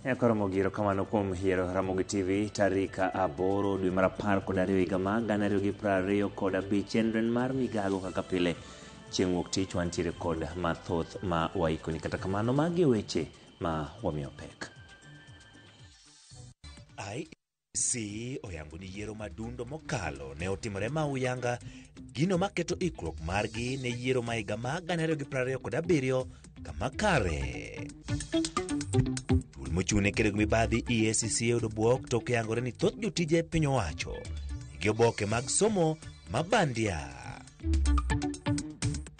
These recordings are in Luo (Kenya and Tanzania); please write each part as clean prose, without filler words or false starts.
Nyakoromo giro kamano kuom yiero Ramogi TV tarik 8 dwe mar 12 higa mar 2025. Chenro en mar migago kaka pile chieng' wuok tich wantiere kod mathoth ma waikoni. Kata kamano magi e weche ma wamiyo pek. IEBC oyango ni yiero madundo mokalo ne otimore ma uyanga, gino maketo ikruok margi ne yiero ma higa mar 2027 kama kare. Duol mochung' ne kedo gi mibadhi EACC oyudo bwok tok yangore ni thoth jotije piny owacho nigi oboke mag somo ma bandia.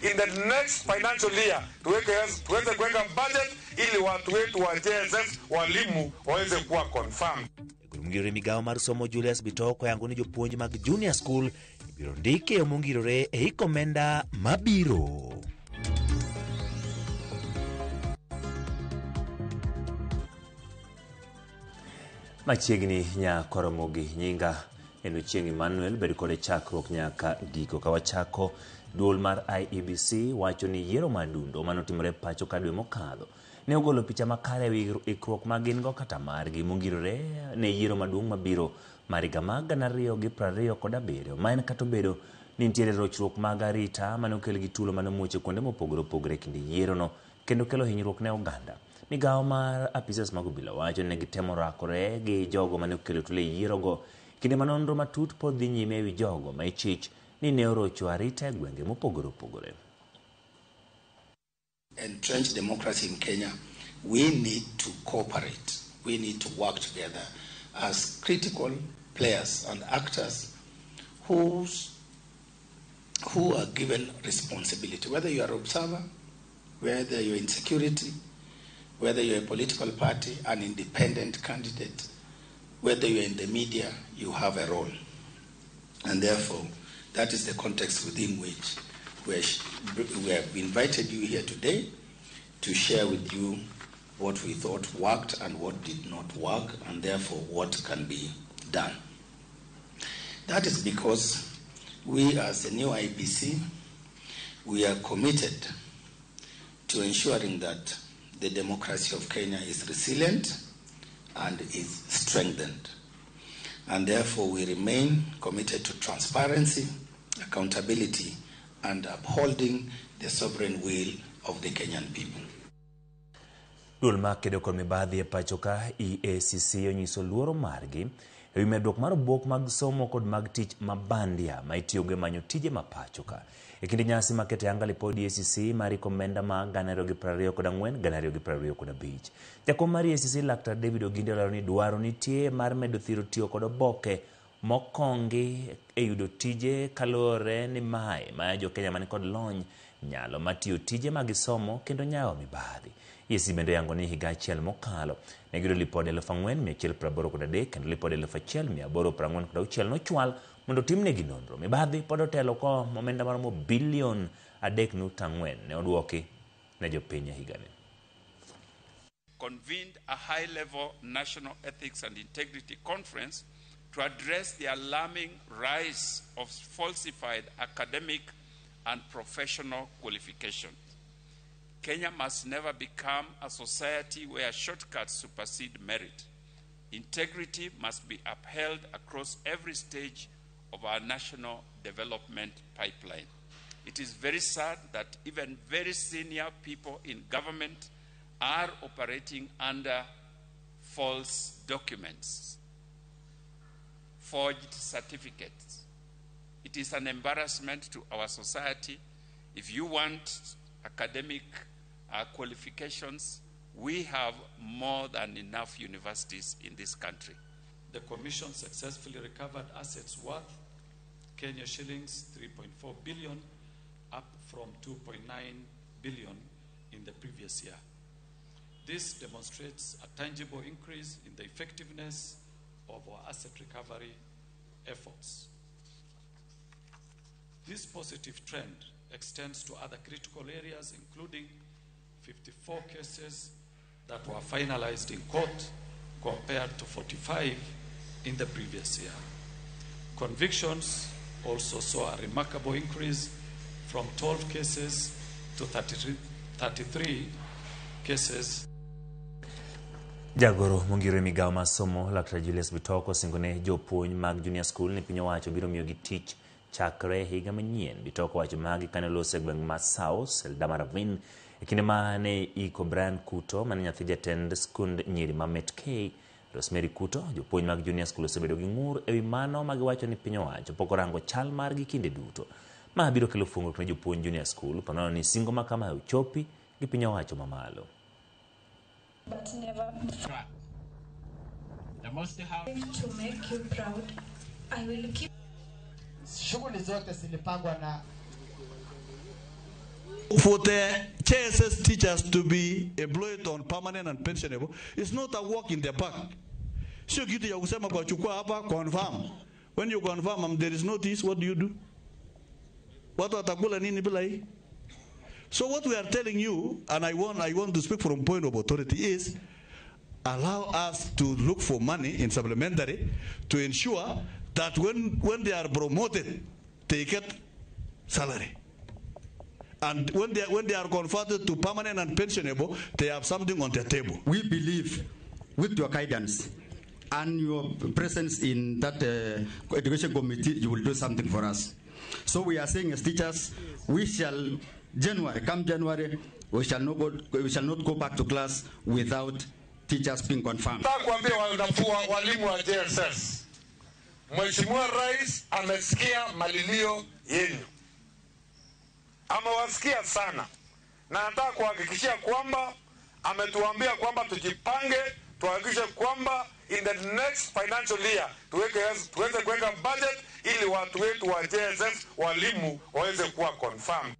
In the next financial year tuweze kuweka budget ili watu wetu wa JSS walimu waweze kuwa confirmed. Gol mongirore migawo mar somo Julius Bitok oyango ni jopuonj mag junior school ibiro ndiki e yo mongirore e hik omenda mabiro. Machiegni nya koromogi nyinga en Ochieng' Emmanuel, bed kode chakruok nyaka giko. Ka wachako, duol mar IEBC wacho ni yiero madundo manotimore pacho ka dwe mokadho ne ogolo picha makare ewi ikruok ma gin go kata margi mongirore ne yiero maduong' mabiro mar higa mar 2027. Ma en kata obedo ni nitiere rochruok mag arita mane okel gi tulo mane omuoch e kuonde mopogore opogore e kinde yierono kendo kelo hinyruok ne oganda. Migawo mar apisas mag obila wacho ni ne gitemo rakore gi jogo mane okelo tulo e yierogo kinde ma nonro matut pod dhi nyime ewi jogo ma ichich ni ne orocho arita e gwenge mopogore opogore. Entrenched democracy in Kenya, we need to cooperate. We need to work together as critical players and actors who are given responsibility, whether you are observer, whether you're in security, whether you're a political party, an independent candidate, whether you're in the media, you have a role. And therefore, that is the context within which we have invited you here today to share with you what we thought worked and what did not work, and therefore what can be done. That is because we as the new IEBC, we are committed to ensuring that the democracy of Kenya is resilient and is strengthened. And therefore we remain committed to transparency, accountability, and upholding the sovereign will of the Kenyan people. Duol mar kedo kod mibadhi e pacho ka EACC onyiso luoro margi ewi medruok mar obok mag somo kod mag tich ma bandia ma itiyogo e manyo tije ma pacho ka. E kinde nyasi maketo e anga lipod EACC mar iko omenda ma 2024 2025. Jakom mar EACC Laktar David Oginde olero ni dwaro nitie mar medo thiro tiyo kod oboke mokongi e yudo tije kaluwore ni mae mayo jo Kenya man kod lony nyalo mar tiyo tije ma gisomo kendo nyawo mibadhi. EACC bende oyango ni higa achiel mokalo ne giyudo lipode 4,183 kendo lipode 1,846 nochwal mondo otimnegi nonro. Mibadhi pod otelo ko omenda maromo bilion 3.4 ne oduoki ne jopiny e higani. Convened a high-level National Ethics and Integrity Conference to address the alarming rise of falsified academic and professional qualifications. Kenya must never become a society where shortcuts supersede merit. Integrity must be upheld across every stage of our national development pipeline. It is very sad that even very senior people in government are operating under false documents, forged certificates. It is an embarrassment to our society. If you want academic qualifications, we have more than enough universities in this country. The Commission successfully recovered assets worth Kenya shillings 3.4 billion, up from 2.9 billion in the previous year. This demonstrates a tangible increase in the effectiveness of our asset recovery efforts. This positive trend extends to other critical areas, including 54 cases that were finalized in court compared to 45 in the previous year. Convictions also saw a remarkable increase from 12 cases to 33 cases. Jagoro mongiro e migawo mar somo Laktar Julius Bitoko osingo ne jopuonj mag junior school ni piny owacho biro miyogi tich chakre higa manyien. Bitoko owacho magi kane oloso e gweng' ma South Eldama Ravine e kinde ma ne iko Brian Kuto mane nyathi jatend skund nyiri ma Met K Rosemary Kuto. Jopuonj mag junior school osebedo gi ng'ur ewi mano ma giwacho ni piny owacho pok orango chal margi kinde duto. Ma biro kelo fuongruok ne jopuonj junior school ponono ni singo ma kamae ochopi gi piny owacho mamalo. But never The most to make you proud. I will keep Shughuli zote zilipangwa na For the JSS teachers to be employed on permanent and pensionable, it's not a walk in the park. Sio kitu ya kusema kwa chukua hapa confirm. When you confirm and there is notice, what do you do? Watu watakula nini bila hii? So what we are telling you, and I want to speak from point of authority, is allow us to look for money in supplementary to ensure that when they are promoted, they get salary. And when they are converted to permanent and pensionable, they have something on their table. We believe with your guidance and your presence in that education committee, you will do something for us. So we are saying as teachers, we shall, January, come January, we shall not go back to class without teachers being confirmed. Nataka kuambia walimu wa JSS, Mheshimiwa Rais amesikia malilio yenu, amewasikia sana, na nataka kuhakikishia kwamba ametuambia kwamba tujipange, tuhakikishe kwamba in the next financial year tuweze kuweka budget ili watu wetu wa JSS walimu waweze kuwa confirmed.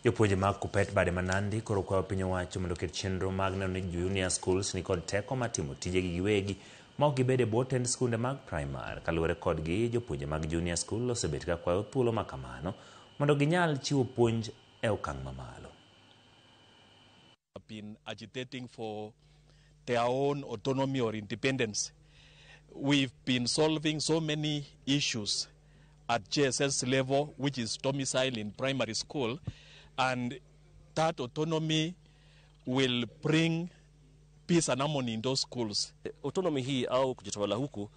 Jopuonje mag Kuppet bade ma Nandi koro kwayo piny owacho mondo oket chenro mag neno ni junior schools nikod teko mar timo tijegi giwegi ma ok gibed e bwo tend skunde mag primar. Kaluwore kodgi, jopuonje mag junior school osebet ka kwayo thuolo ma kamano mondo ginyal chiwo puonj e okang' mamalo. Been agitating for their own autonomy or independence. We've been solving so many issues at JSS level, which is domiciled in primary school, and that autonomy will bring peace and harmony in those schools. Autonomy hii au kujitawala huku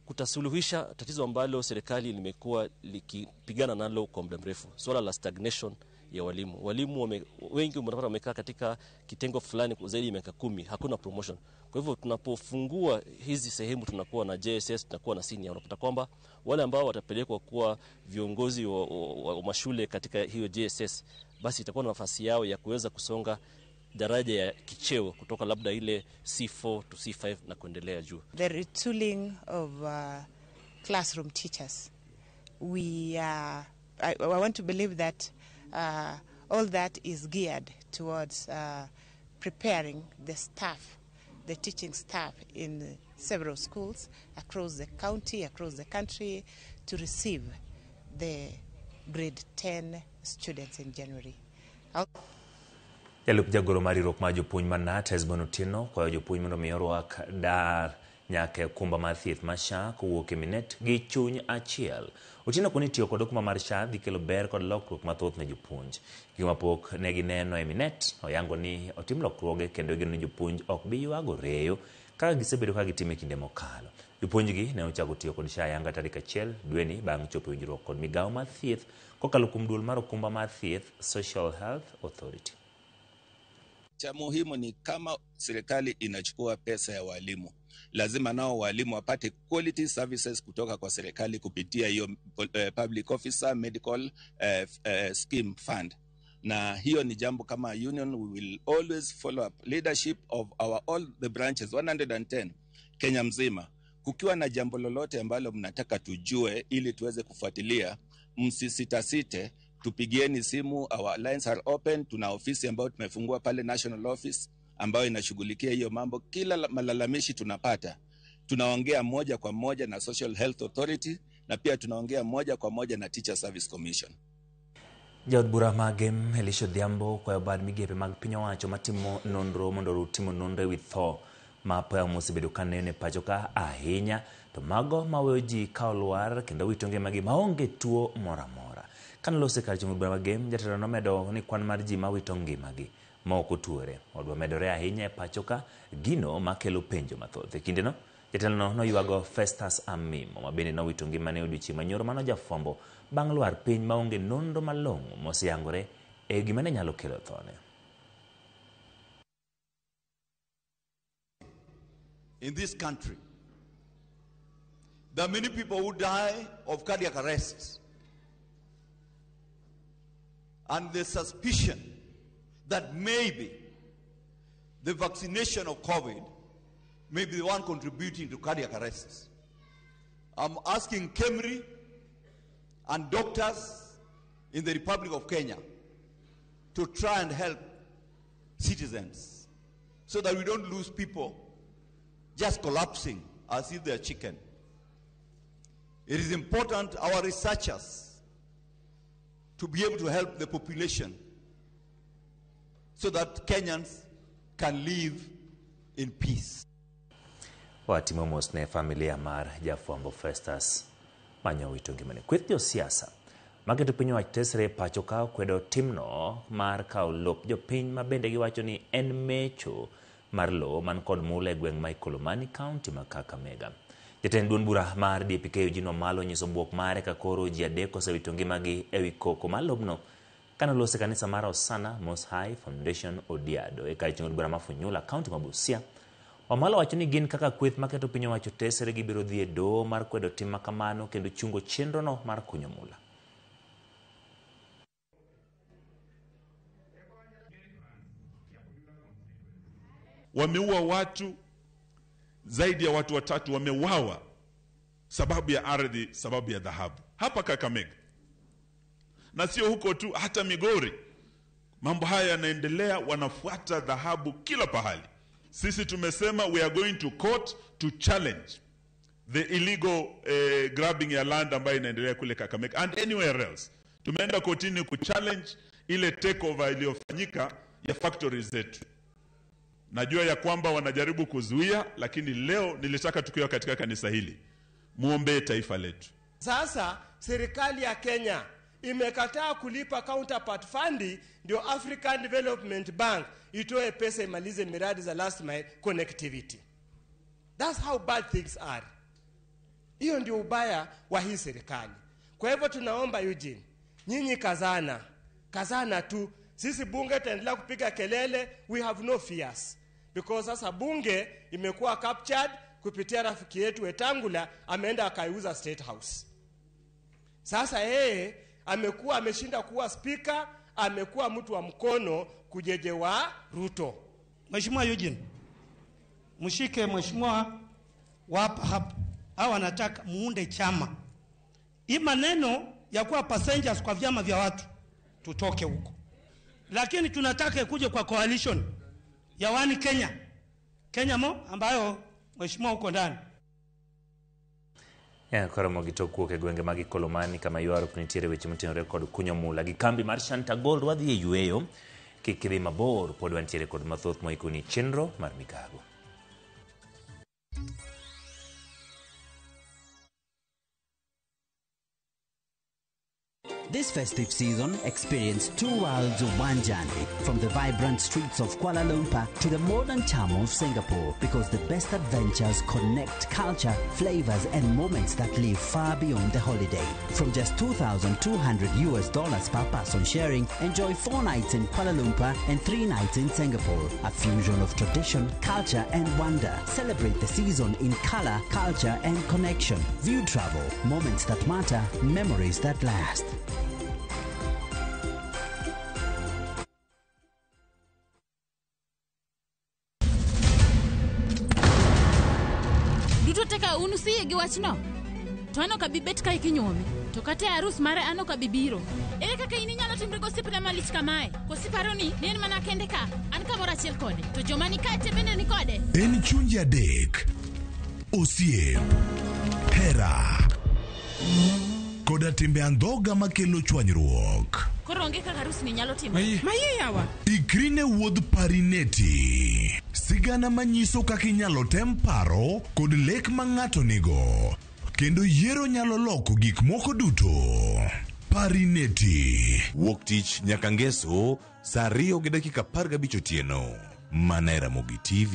kutasuluhisha tatizo ambalo serikali limekuwa likipigana nalo kwa muda mrefu, suala la stagnation ya walimu. Walimu wengi unapata wamekaa katika kitengo fulani kwa zaidi ya miaka 10, hakuna promotion. Kwa hivyo tunapofungua hizi sehemu, tunakuwa na JSS, tunakuwa na senior, unapata kwamba wale ambao watapelekwa kuwa viongozi wa mashule katika hiyo JSS, basi itakuwa na nafasi yao ya kuweza kusonga daraja ya kicheo kutoka labda ile C4 to C5 na kuendelea juu. The retooling of classroom teachers. I want to believe that all that is geared towards preparing the staff, the teaching staff in several schools across the county, across the country, to receive the grade 10 students in January. Jalup jagoro mar riwruok mar jopuonj ma KNUT Hesbon Otieno kwayo jopuonj mondo mi orwak dar nyaka e okumba mar thieth mar SHA kowuok e Minet gi chuny achiel. Otieno koni tiyo kod okumba mar SHA dhi kelo ber kod lokruok mathoth ne jopuonj. Gigo mapok ne gineno e Minet oyango ni otim lokruoge kendo igeno ni jopuonj ok bi ywago reyo kaka gisebedo ka gitimo e kinde mokalo. Jopuonjgi ne ochako tiyo kod SHA ayanga tarik 1 dweni bang' chopo e winjruok kod migawo mar thieth kokalo kuom duol mar okumba mar thieth Social Health Authority. Cha muhimu ni kama serikali inachukua pesa ya walimu, lazima nao walimu wapate quality services kutoka kwa serikali kupitia hiyo Public Officer Medical Scheme Fund. Na hiyo ni jambo kama union we will always follow up leadership of our all the branches 110 Kenya mzima. Kukiwa na jambo lolote ambalo mnataka tujue ili tuweze kufuatilia, msisitasite, tupigieni simu. Our lines are open. Tuna ofisi ambayo tumefungua pale national office ambayo inashughulikia hiyo mambo. Kila malalamishi tunapata, tunaongea moja kwa moja na Social Health Authority na pia tunaongea moja kwa moja na Teacher Service Commission. Jaod bura ma Gem Elisha Odhiambo kwayo bad migepe mag piny owacho matimo nonro mondo oru timo nonro ewi tho ma apoya mosebedo ka neno e pacho ka ahinya to mago maweyo ji ka olwar kendo wito ngimagi maonge tuo moro amora. Kane olose kar chung' bura ma Gem, jatelo nomedo ni kwan mar ji mawito ngimagi ma ok otuore. Odwa medore ahinya e pacho ka, gino makelo penjo mathoth. E kindeno, jatelono noywago Festus Amimo ma bende nowito ngimane e odiochieng' manyoro mano jafwambo bang' lwar piny maonge nonro malong'o moseyangore e gima ne nyalo kelo thone. In this country, there are many people who die of cardiac arrests. And the suspicion that maybe the vaccination of COVID may be the one contributing to cardiac arrests. I'm asking KEMRI and doctors in the Republic of Kenya to try and help citizens so that we don't lose people just collapsing as if they're chicken. It is important our researchers to be able to help the population so that Kenyans can live in peace. Watimo mos ne familia mar jafwambo Festus manyowito ngimane. Kweth josiasa maketo piny owach tesre e pacho ka okwedo timno mar kawo lop jopiny ma bende giwacho ni en mecho mar lowo man kod mula e gweng' ma Ikolomani, kaunti ma Kakamega. Jatend duond bura mar DPK Eugene Wamalwa onyiso bwok mare ka koro ji adek osewito ngimagi ewi koko mar lobno kane olos e kanisa mar Hosanna Most High Foundation Odiado e kar chung' od bura ma Funyula, kaunti ma Busia. Wamalwa wacho ni gin kaka kweth maketo piny owacho tesre gibiro dhi e doho mar kwedo tim makamano kendo chungo chenrono mar kunyo mula. Wameua watu zaidi ya watu watatu wameuawa sababu ya ardhi, sababu ya dhahabu hapa Kakamega, na sio huko tu, hata Migori mambo haya yanaendelea, wanafuata dhahabu kila pahali. Sisi tumesema we are going to court to challenge the illegal grabbing ya land ambayo inaendelea kule Kakamega and anywhere else. Tumeenda kotini kuchallenge ile takeover iliyofanyika ya factories zetu. Najua ya kwamba wanajaribu kuzuia, lakini leo nilitaka tukiwa katika kanisa hili muombe taifa letu. Sasa serikali ya Kenya imekataa kulipa counterpart fund ndio African Development Bank itoe pesa imalize miradi za last mile connectivity. That's how bad things are. Hiyo ndio ubaya wa hii serikali. Kwa hivyo tunaomba Eugene, nyinyi kazana, kazana tu. Sisi bunge tutaendelea kupiga kelele, we have no fears. Because sasa bunge imekuwa captured kupitia rafiki yetu Wetangula, ameenda akaiuza State House. Sasa yeye amekuwa ameshinda kuwa speaker, amekuwa mtu wa mkono kujeje wa Ruto. Mheshimiwa Eugene, mshike mheshimiwa wapa hapa. Hawa wanataka muunde chama. Hii maneno ya kuwa passengers kwa vyama vya watu tutoke huko. Lakini tunataka ikuje kwa coalition ya One Kenya. Kenya mo ambayo mheshimiwa uko ndani. Koro gi tok wuok e gwenge mag Ikolomani kama ywaruok nitiere weche motenore kod kunyo mula gi kambi mar Shanta Gold wadhi e yueyo. Kik idhi mabor, pod wantiere kod mathoth moikoni chenro mar migago. This festive season, experience two worlds of one journey, from the vibrant streets of Kuala Lumpur to the modern charm of Singapore, because the best adventures connect culture, flavors, and moments that live far beyond the holiday. From just $2,200 per person sharing, enjoy 4 nights in Kuala Lumpur and 3 nights in Singapore. A fusion of tradition, culture, and wonder. Celebrate the season in color, culture, and connection. View travel, moments that matter, memories that last. Duto teka un usiyie gi wachno? To an ok abi bet kae kinyuome, to kata e arus mare an ok abi biro. Ere kaka in inyalo timri gosiepna malich kamae? Koso iparo ni en mana kende ka, an kamoro achiel kode, to joma ni kae te bende ni kode? En chunje adek, osiep, hera, koda timbe andhoga makelo chwanyruok. Koro onge kaka arus ni nyalo timore. Maye yawa. Ikri ne wuodh Parineti. Sigana manyiso kaka inyalo tem paro kod lek ma ng'ato nigo. Kendo yiero nyalo loko gik moko duto. Parineti. Wuok tich nyaka ngeso saa 2:15 otieno. Mana e Ramogi TV.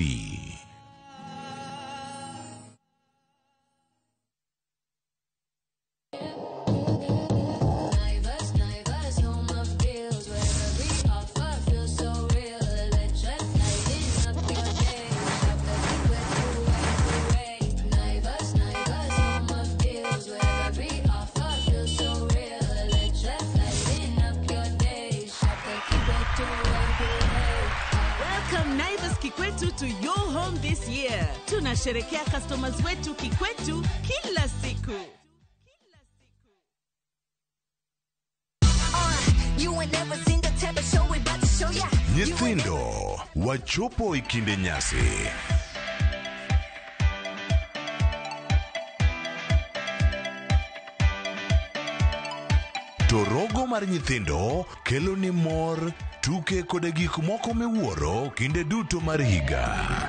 Kikwetu to your home this year. Tunasherekea customers wetu Kikwetu kila siku. Nyithindo wachopo e kinde nyasi. To rogo mar nyithindo kelo ni mor, tuke kod gik moko miwuoro kinde duto mar higa.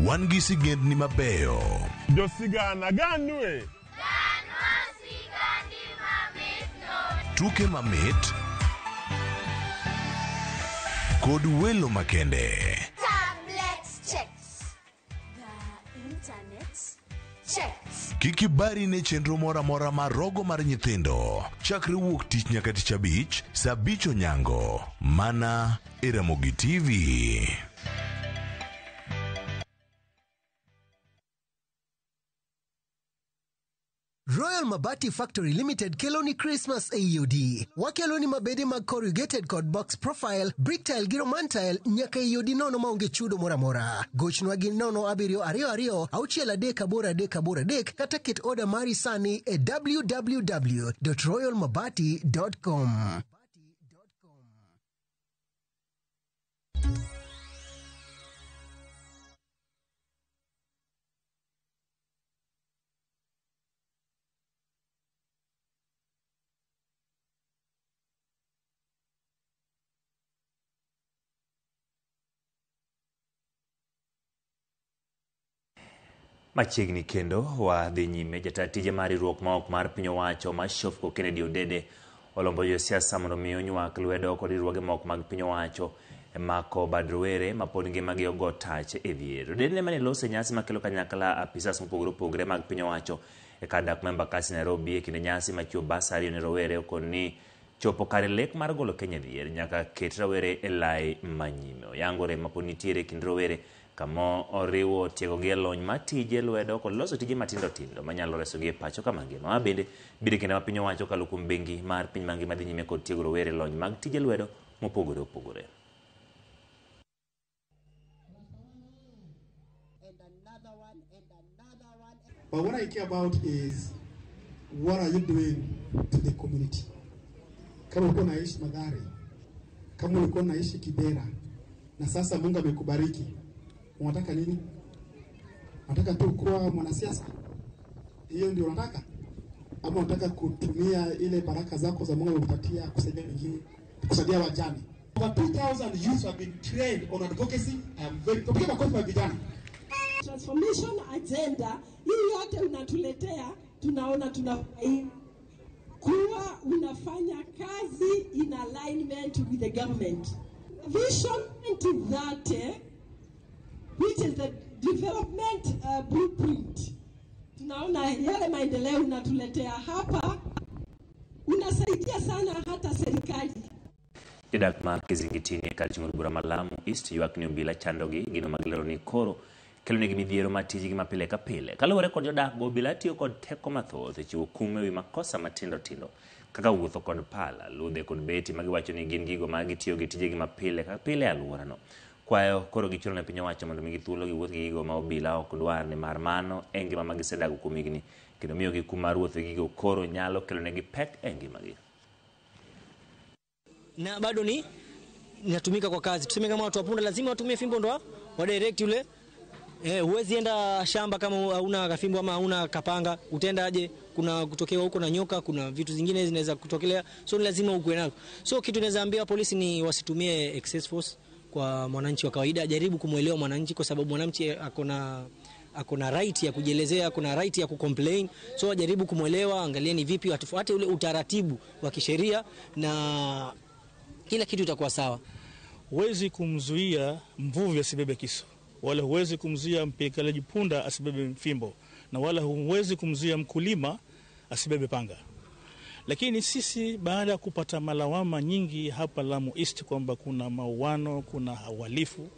Wan gi sigendni mabeyo. Josigana ganue. Tuke mamit kod welo makende. Tablets checks. The internet checks. Kik ibari ne chenro moro amora mar rogo mar nyithindo. Chakre wuok tich nyaka tich abich, saa 5 onyango. Mana e Ramogi TV. Royal Mabati Factory Limited keloni Christmas AUD. Wakeloni mabede mag corrugated kod box profile, brick tile gi roman tile nyaka AUD nono maonge chudo moro amora. Gochnwa gi 0 7 2 2 6 3 8 3 8 3 kata ket oda mari sani e www.royalmabati.com. Machiegni kendo wadhi nyime. Jata tije mar riwruok ma ok mar piny owacho ma Shofco Kennedy Odede olombo josiasa mondo mi onywak lwedo kod riwruoge ma ok mag piny owacho e mako bad rowere ma pod ngimagi ogo tach e dhier. Odede mane loso e nyasi makelo kanyakla apisas mopogore opogore mag piny owacho e kar dak ma Embakasi Nairobi e kinde nyasi machiwo basari ne rowere okon ni chopo kare lek mar golo Kenya e dhier nyaka ket rowere e lai manyime. Oyangore ma pod nitiere e kind rowere kama oriwo tiegogi e lony mar tije lwedo kod loso tije matindo tindo manyalo resogi e pacho kama ngima. Ma bende biro e kinde ma piny owacho kokalo kuom bengi mar piny mangima dhi nyime kod tiego rowere e lony mag tije lwedo mopogore opogore. But what I care about is what are you doing to the community? Kama ulikuwa unaishi Mathare, kama ulikuwa unaishi Kibera, na sasa Mungu amekubariki, unataka nini? Unataka tu kuwa mwanasiasa? Hiyo ndio unataka? Ama unataka kutumia ile baraka zako za Mungu amekupatia kusaidia wengine, kusaidia wajane? Over 2,000 youths have been trained on advocacy. I am very tupige makofi kwa vijana. Transformation agenda hii yote unatuletea, tunaona tunafurahia kuwa unafanya kazi in alignment with the government. Vision 2030, which is the development blueprint. Tunaona yale maendeleo unatuletea hapa, unasaidia sana hata serikali. Jodak ma Kizingitini e kar chung' bura ma Lamu East ywak ni obila chandogi gino magilero ni koro kelonegi midhiero mar tijgi ma pile ka pile. Kaluwore kod jodak go, obila tiyo kod teko mathoth e chiwo kum ewi makosa matindo tindo kaka wuotho kod pala, ludhe kod beti magiwacho ni gin gigo ma gitiyo gi tijegi ma pile ka pile e alworano. Kwayo koro gichuno ne piny owacho mondo migi thuolo giwuoth gi gigo ma obila ok dwar nimar mano e ngima ma gisedago kuom higni kendo miyogi kum mar wuotho gi gigo koro nyalo kelonegi pek e ngimagi. Na bado ni inatumika kwa kazi. Tuseme kama watu wa punda lazima watumie fimbo ndo wa direct yule. Huwezi enda shamba kama hauna kafimbo ama hauna kapanga, utaenda aje? Kuna kutokewa huko na nyoka, kuna vitu zingine zinaweza kutokelea, so ni lazima ukue nalo. So kitu naweza ambia polisi ni wasitumie excess force kwa mwananchi wa kawaida, jaribu kumuelewa mwananchi kwa sababu mwananchi akona Ako na right ya kujielezea, ako na right ya kucomplain. So wajaribu kumwelewa, angalia ni vipi watufuate ule utaratibu wa kisheria na kila kitu itakuwa sawa. Huwezi kumzuia mvuvi asibebe kisu, wala huwezi kumzuia mpelekaji punda asibebe fimbo, na wala huwezi kumzuia mkulima asibebe panga. Lakini sisi baada ya kupata malawama nyingi hapa Lamu East kwamba kuna mauano, kuna uhalifu,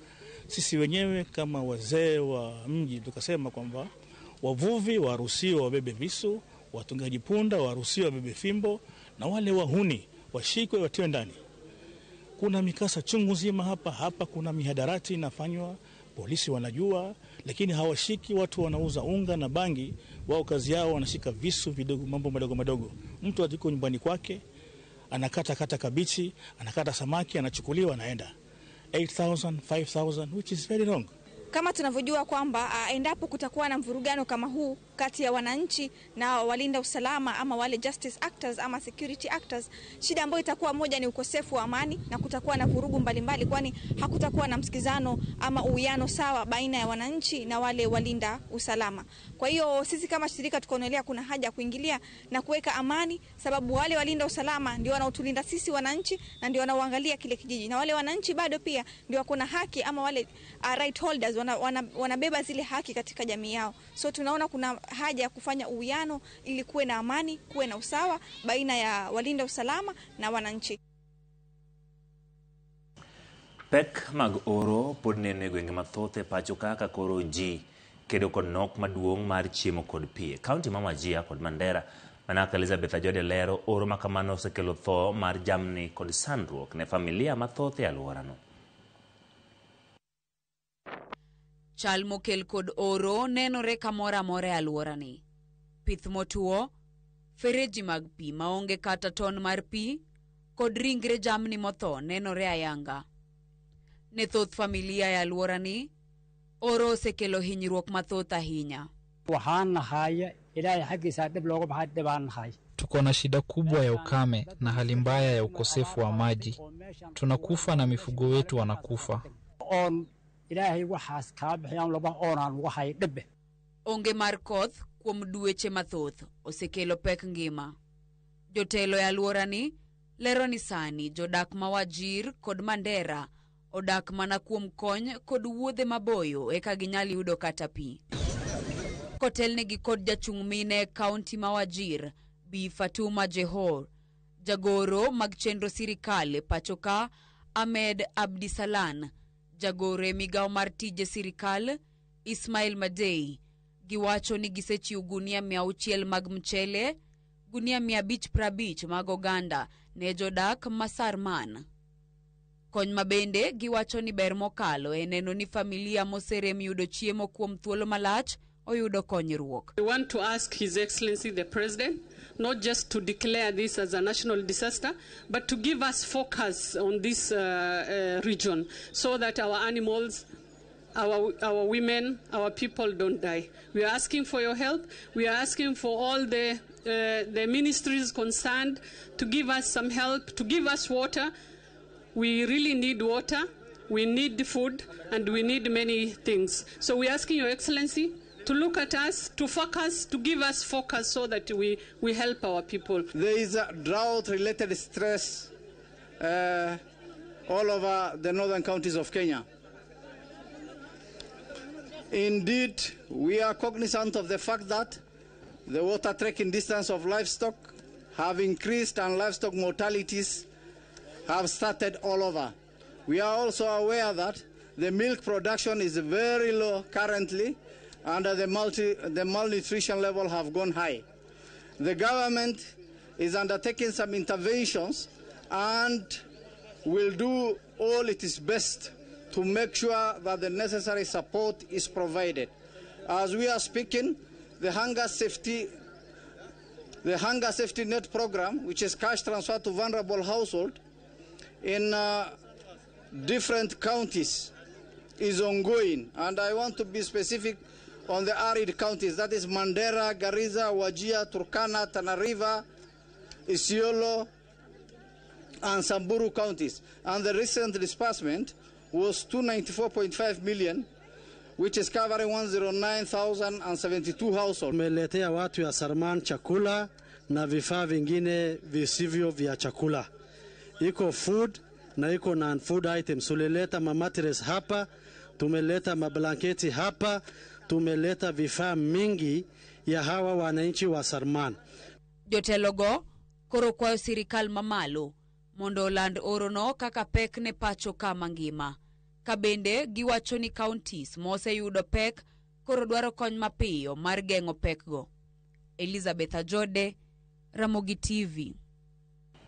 sisi wenyewe kama wazee wa mji tukasema kwamba wavuvi waruhusiwe wabebe visu, watungaji punda waruhusiwe wabebe fimbo, na wale wahuni washikwe watiwe ndani. Kuna mikasa chungu nzima hapa, kuna mihadarati inafanywa, polisi wanajua, lakini hawashiki watu wanauza unga na bangi. Wao kazi yao wanashika visu vidogo, mambo madogo madogo. Mtu atiko nyumbani kwake, anakata kata kabichi, anakata samaki, anachukuliwa, anaenda. 8,000, 5,000, which is very wrong. Kama tunavyojua kwamba endapo kutakuwa na mvurugano kama huu kati ya wananchi na walinda usalama ama wale justice actors ama security actors, shida ambayo itakuwa moja ni ukosefu wa amani na kutakuwa na vurugu mbalimbali, kwani hakutakuwa na msikizano ama uwiano sawa baina ya wananchi na wale walinda usalama. Kwa hiyo sisi kama shirika tukaonelea kuna haja ya kuingilia na kuweka amani, sababu wale walinda usalama ndio wanaotulinda sisi wananchi na ndio wanaoangalia kile kijiji, na wale wananchi bado pia ndio wako na haki ama wale right holders wanabeba zile haki katika jamii yao. So tunaona kuna haja ya kufanya uwiano ili kuwe na amani, kuwe na usawa baina ya walinda usalama na wananchi. Pek mag oro pod neno e gwenge mathoth e pacho kaka koro ji kedo kod nok maduong' mar chiemo kod pi. Kaunti ma Wajir kod Mandera, manaka Elizabeth Ajode lero, oro makamano osekelo tho mar jamni kod sandruok ne familia mathoth e alworano. Chal mokel kod oro nenore kamoro amora e alworani. Pith motuo, fereji mag pi maonge kata ton mar pi, kod ringre jamni motho nenore ayanga. Ne thoth familia e alworani, oro osekelo hinyruok mathoth ahinya. Tuko na shida kubwa ya ukame na hali mbaya ya ukosefu wa maji. Tunakufa na mifugo wetu wanakufa. Onge mar koth kuom dweche mathoth osekelo pek ngima. Jotelo e alworani lero ni sani jodak ma Wajir kod Mandera odak mana kuom kony kod wuodhe maboyo eka ginyal yudo kata pi. Kotelnegi kod jachung' mine e kaunti ma Wajir, Bi Fatuma Jehor, jagoro mag chenro sirikal e pacho ka Ahmed Abdisalan, jagoro e migawo mar tije sirikal Ismail Madei, giwacho ni gisechiwo gunia 600 mag mchele, gunia 550 mag oganda ne jodak ma Sarman. Kony mabende giwacho ni ber mokalo e neno ni familia moserem yudo chiemo kuom thuolo malach oyudo konyruok. We want to ask His Excellency the President not just to declare this as a national disaster, but to give us focus on this region so that our animals, our women, our people don't die. We are asking for your help. We are asking for all the ministries concerned to give us some help, to give us water. We really need water, we need food, and we need many things. So we are asking Your Excellency to look at us, to focus, to give us focus so that we help our people. There is a drought-related stress all over the northern counties of Kenya. Indeed, we are cognizant of the fact that the water trekking distance of livestock have increased and livestock mortalities have started all over. We are also aware that the milk production is very low currently, and the malnutrition level have gone high. The government is undertaking some interventions and will do all it is best to make sure that the necessary support is provided. As we are speaking, the Hunger Safety Net program, which is cash transfer to vulnerable households in different counties, is ongoing. And I want to be specific on the arid counties, that is Mandera, Garissa, Wajir, Turkana, Tana River, Isiolo, and Samburu counties. And the recent disbursement was 294.5 million, which is covering 109,072 households. Tumeletea watu ya Sarman chakula na vifaa vingine visivyo vya chakula. Iko food na iko non-food items. Tulileta mamatres hapa, tumeleta mablanketi hapa, tumeleta vifaa mingi ya hawa wananchi wa Sarman. Jotelogo koro kwayo sirikal mamalo mondo oland orono kaka pek ne pacho ka mangima. Ka bende giwacho ni counties moseyudo pek koro dwaro kony mapiyo mar geng'o pekgo. Elizabeth Ajode, Ramogi TV.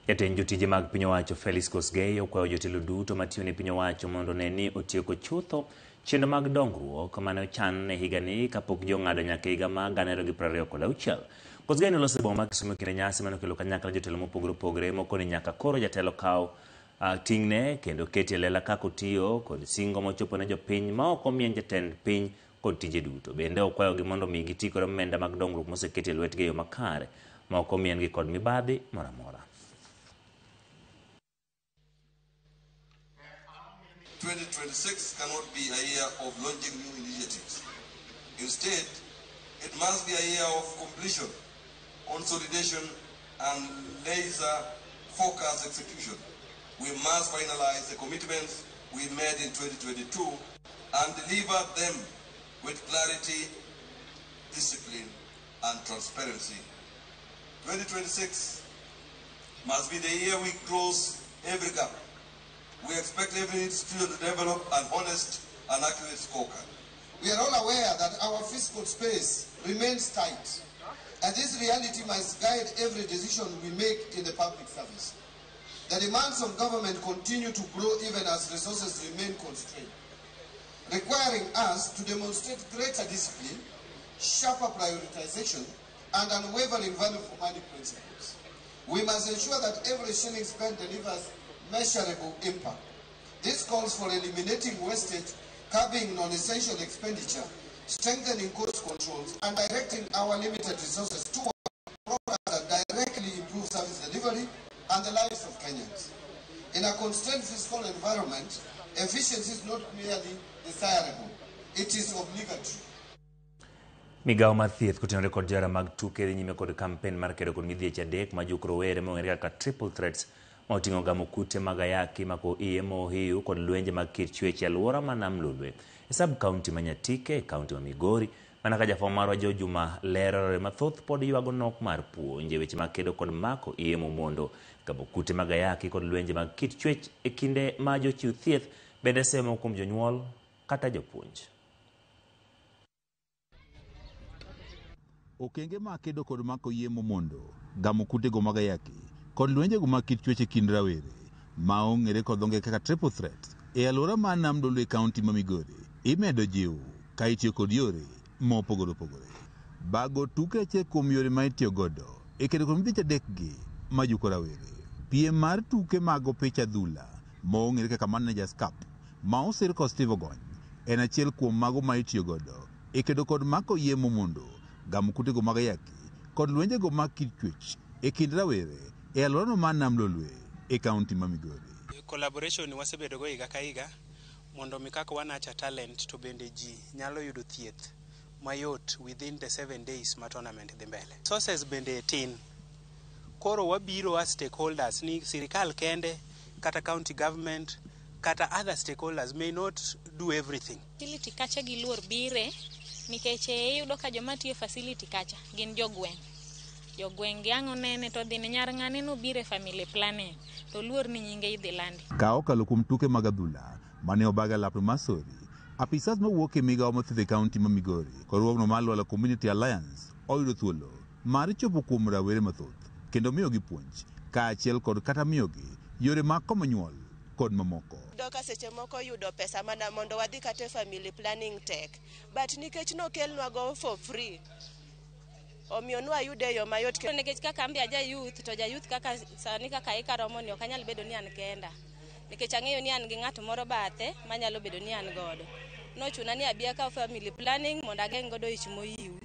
Jatend jotije mag piny owacho Felix Kosgei okwayo jotelo duto matiyo ne piny owacho mondo one ni otieko chutho chenro mag dongruok mane ochan e higani kapok jong'ado nyaka higa mar 2026. Kosgei noloso e boma ma Kisumu e kinde nyasi mane okelo kanyakla jotelo mopogore opogore mokoni nyaka koro jatelo kaw ting'ne kendo keti e lela kaka otiyo kod singo mochopo ne jopiny ma ok omien jatend piny kod tije duto. Bende okwayogi mondo mi giti kod omenda mag dongruok moseketi e lwetgi e yo makare ma ok omien-gi kod mibadhi moro amora. 2026 cannot be a year of launching new initiatives. Instead, it must be a year of completion, consolidation, and laser-focused execution. We must finalize the commitments we made in 2022 and deliver them with clarity, discipline, and transparency. 2026 must be the year we close every gap. We expect every institution to develop an honest and accurate scorecard. We are all aware that our fiscal space remains tight, and this reality must guide every decision we make in the public service. The demands of government continue to grow even as resources remain constrained, requiring us to demonstrate greater discipline, sharper prioritization, and unwavering value for money principles. We must ensure that every shilling spent delivers measurable impact. This calls for eliminating wastage, curbing non-essential expenditure, strengthening cost controls, and directing our limited resources toward programs that directly improve service delivery and the lives of Kenyans. In a constrained fiscal environment, efficiency is not merely desirable, it is obligatory. Migawo mar thieth kotenore kod johera mag tuke dhi nyime kod kampen mar kedo kod midhieche adek ma juko rowere mong'ere kaka triple threats ma oting'o gamo kute mag ayaki, mako iye mohiu kod lwenje mag kit chwech e alwora ma Nam Lolwe e sub county ma Nyatike e county ma Migori. Mana ka jafwambo marwa Joe Juma lero, rowere mathoth pod ywago nok mar puonj e weche mag kedo kod mako iye momondo, gamo kute mag ayaki kod lwenje mag kit chwech e kinde ma jochiw thieth bende semo kuom jonyuol kata jopuonj. Okenge ma kedo kod mako iye momondo, gamo kutego mag ayaki kod lwenjego mag kit chwech e kind rawere ma ong'ere kod dho ngere kaka triple threat e alwora mar Nam Lolwe e kaunti ma Migori imedo jiw ka itiyo kod yore mopogore opogore. Bago tuke achiel kuom yore ma itiyo godo e kedo kod midhieche adekgi ma juko rawere. Piem mar tuke mag opich adhula ma ong'ere kaka Managers Cup ma osir kod Steve Ogony en achiel kuom mago ma itiyo godo e kedo kod mako iye momondo, gamo kutego mag ayaki kod lwenjego mag kit chwech e kind rawere e alworano mar Nam Lolwe e kaunti ma Migori. Collaboration wasebedo go higa ka higa mondo mi kaka wanacha talent to bende ji nyalo yudo thieth mayot within the 7 days ma tournament dhi mbele. Sources bende tin. Koro wabiro as stakeholders ni sirikal kende kata county government kata other stakeholders may not do everything. Facility kacha giluor bire nikech iyudo ka joma tiyo facility kacha gin jogweng'. Jogweng' gi ang' onene to dhi ne nyar ng'ane nobiro e family planning to luor ni nyinge idhi landi. Ka okalo kuom tuke mag adhula mane obag e lap Masori, apisas mawuok e migawo mar thieth e kaunti ma Migori kod riwruogno mar Lwala Community Alliance oyudo thuolo mar chopo kuom rawere mathoth kendo miyogi puonj kaachiel kod kata miyogi yore mag komo nyuol kod mamoko. Yudo ka seche moko yudo pesa mana mondo wadhi kata e family planning tek, but nikech nokelnwa go for free, omiyo nwayude e yo mayot. Nikech kaka an be aja youth to ja youth kaka sani kaka ika romo ni ok anyal bedo ni an kenda nikech ang'eyo ni an gi ng'at moro bathe manyalo bedo ni an godo. Nochuna ni abi akaw family planning mondo ageng' godo ich moyiw.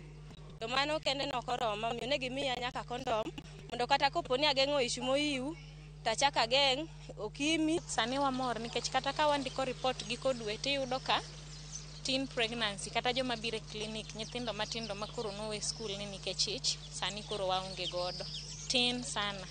To mano kende nok oroma, omiyo ne gimiya nyaka kondom mondo kata kopo ni ageng'o ich moyiw tachak ageng' okimi. Sani wamor nikech kata ka wandiko report giko dwe tiyudo ka Teen pregnancy kata joma biro e clinic, nyithindo matindo ma koro nowe skul ni nikech ich, sani koro waonge godo. Tin sana.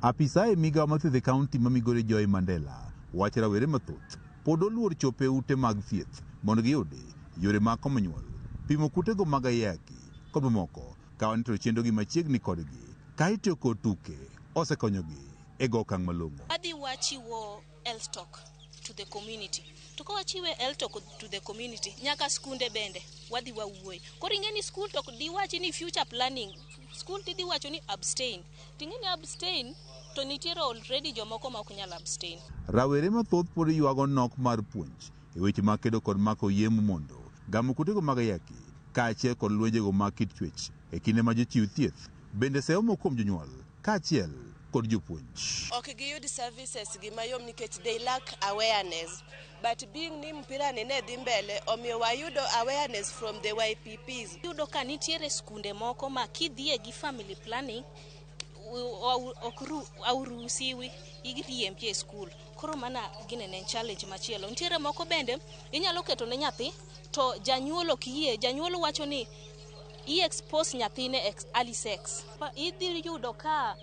Apisa e migawo mar thieth e kaunti ma Migori Joy Mandela wacho rawere mathoth pod oluor chopo e ute mag thieth mondo giyudi yore mag komo nyuol, pimo kutego mag ayaki kod mamoko ka wanito chenrogi machiegni kodgi ka itiyo kod tuke osekonyogi e go okang' malong'o. Wadhi wachiwo health talk to the community. To ka wachiwe health talk to the community, nyaka skunde bende wadhi wawuoye. Koro ing'e ni school to diwachi ni future planning, school tidhi wacho ni abstain. Ting'e ni abstain to nitiere already jomoko ma ok nyal abstain. Rawere mathoth pod ywago nok mar puonj e weche mag kedo kod mako yemo mondo gamo kutego mag ayaki kaachiel kod lwenjego mag kit chwech e kinde ma jochiw thieth bende seyo moko kuom jonyuol kaachiel kod jopuonj. Ok giyud services gi mayom nikech they lack awareness. But being ni mpira ni ne dhi mbele, omiyo wayudo awareness from the YPPs. Iyudo ka nitiere skunde moko ma kidhiye gi family planning ok auruhusiwi, iriembi e skul. Koro mana gine ne en challenge machielo. Nitiere moko bende inyalo keto ne nyathi to janyuol ok yie, janyuol wacho ni i-expose nyathine early sex. Idhi yudo ka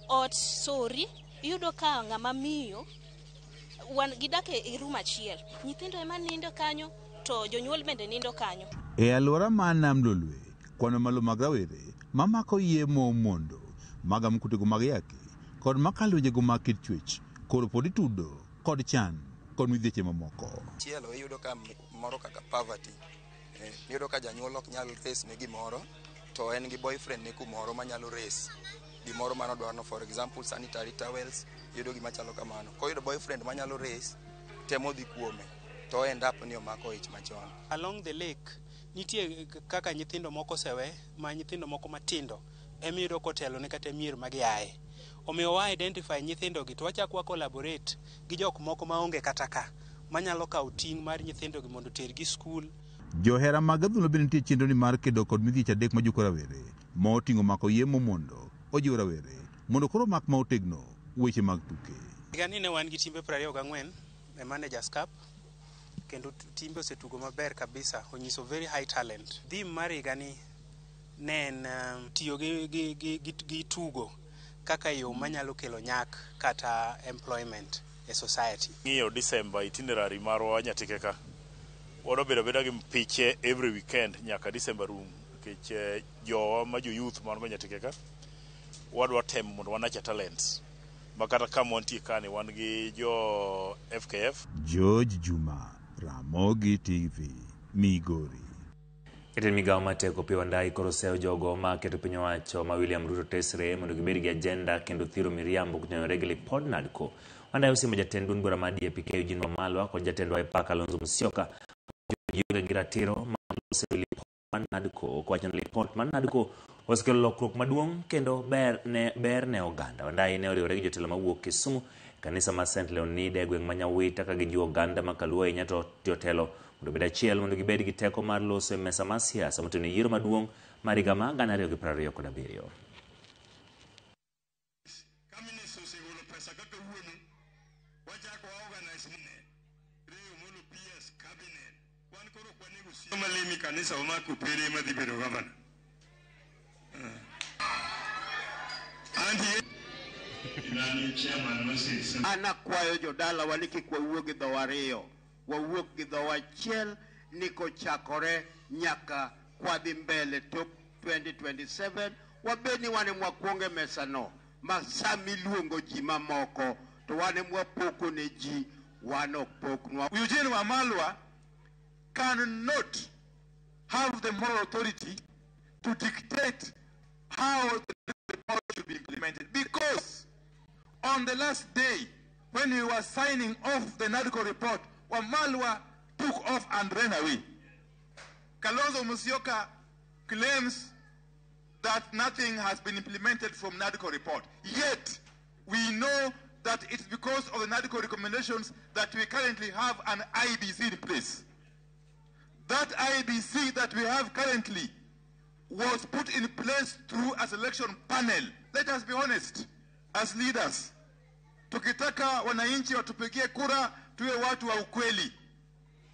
ot sori, iyudo ka ng'ama miyo wan gidak e room achiel. Nyithindo ema nindo kanyo to jonyuol bende nindo kanyo. E alwora mar Nam Lolwe, kwan malo mag rawere mamako yemo mondo magamo kutego mag ayaki kod maka lwenjego mag kit chwech koro pod itudo kod chan kod midhieche mamoko. Chielo iyudo ka moro kaka poverty. Iyudo ka janyuol ok nyal raise ne gimoro to en gi boyfriend ne kumoro manyalo raise gimoro manodwaro, for example sanitary towels, iyudo gima chalo kamano. Koyudo boyfriend manyalo raise, temo dhi kuome to end up ni omako ich machon. Along the lake nitie kaka nyithindo moko osewe ma nyithindo moko matindo emiyudo kotelo ne kata mier ma giaye. Omiyo wa identify nyithindo gi to wachak wa collaborate gi jok moko maonge kata ka manyalo kawo ting' mar nyithindo gi mondo otergi skul. Johera mag adhula bende nitie chenro ni mar kedo kod midhieche adek majuko rawere ma oting'o mako yemo mondo ojiw rawere mondo koro mak ma otegno weche mag tuke. Higani ne wan gi timbe 24 e Managers Cup kendo timbe osetugo maber kabisa, onyiso very high talent. Theme mar higani ne en tiyo gi tugo kaka yo manyalo kelo nyak kata employment e society. Ng'iyo December itinerary marwa Nyatike ka, wadwa bedo abeda gi piche every weekend nyaka December rum nikech jowa ma jo youth man go Nyatike ka wadwa temo mondo wanacha talents ma kata kama wantie kani wan gi jo FKF. George Juma, Ramogi TV, Migori. Jatend migawo mar teko Opiyo Wandayi koro seyo jogo ma keto piny owacho ma William Ruto tesre mondo gibed gi agenda kendo thiro miriambo kotenore gi lipod NADCO. Wandayi osiemo jatend duond bura mar DAP-K Eugene Wamalwa kod jatend Wiper Kalonzo Musyoka gionge gi ratiro mar loso lipot mar NADCO kowacho ni lipot mar NADCO osekelo lokruok maduong' kendo ber ne oganda. Wandayi ne oriwore gi jotelo mawuok Kisumu kanisa mar St. Leonida e gweng' ma Nyawita ka gijiwo oganda ma Kaluo ahinya to jotelo mondo obed achiel mondo gibed gi teko mar loso e mesa mar siasa moteno yiero maduong' mar higa mar 2027. An akwayo jodalawa ni kik wawuo gi dhowa ariyo, wawuok gi dhowa achiel ni kochakore nyaka kwadhi mbele tok 2027 wabed ni wan ema wakwongo e mesano ma sama iluongo ji mamoko to wan ema wapoko ne ji, wan ok poknwa. Eugene Wamalwa cannot have the moral authority to dictate how the report should be implemented, because on the last day when we were signing off the NADCO report, Wamalwa took off and ran away. Kalonzo Musyoka claims that nothing has been implemented from NADCO report. Yet, we know that it's because of the NADCO recommendations that we currently have an IBC in place. That IBC that we have currently was put in place through a selection panel. Let us be honest, as leaders, tukitaka wananchi watupigie kura, tuwe watu wa ukweli.